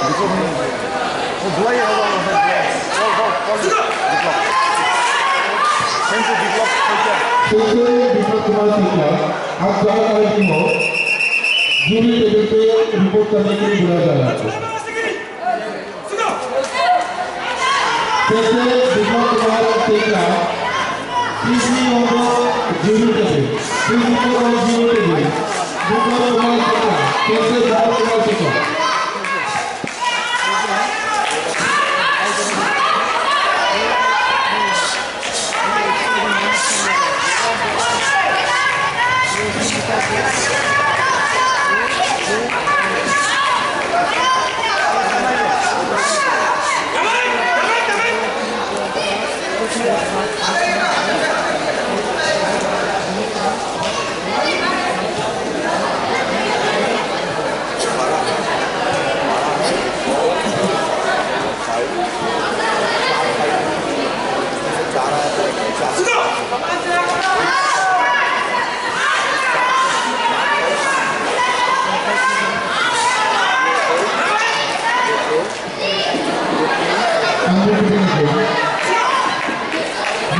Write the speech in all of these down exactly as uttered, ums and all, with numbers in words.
Sensei Biplab Kumar Tikla, आप जाओ हमारे टीम हो, जूरी टेबल पे रिपोर्ट करने के लिए बुलाया जा रहा है। Sensei Biplab Kumar Tikla, please be on the judge table. Please be on the judge table. Biplab Kumar Tikla, Sensei Biplab Kumar Tikla.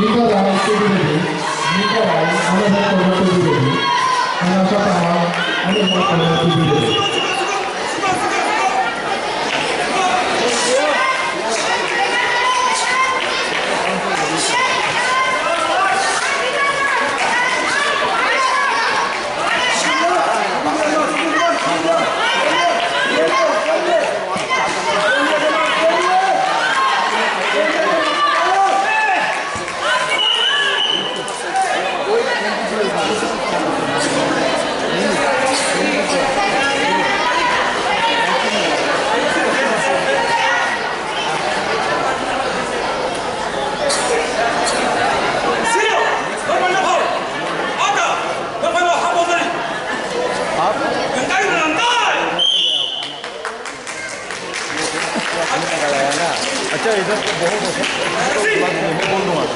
Nikarai to be ready. Nikarai, Anubhav Kumar to be ready. And Asha Pahar, Anubhav Kumar to be ready.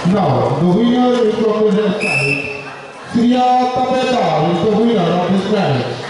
Now, the winner is represented by Sriya Tapeta, is the winner of this match.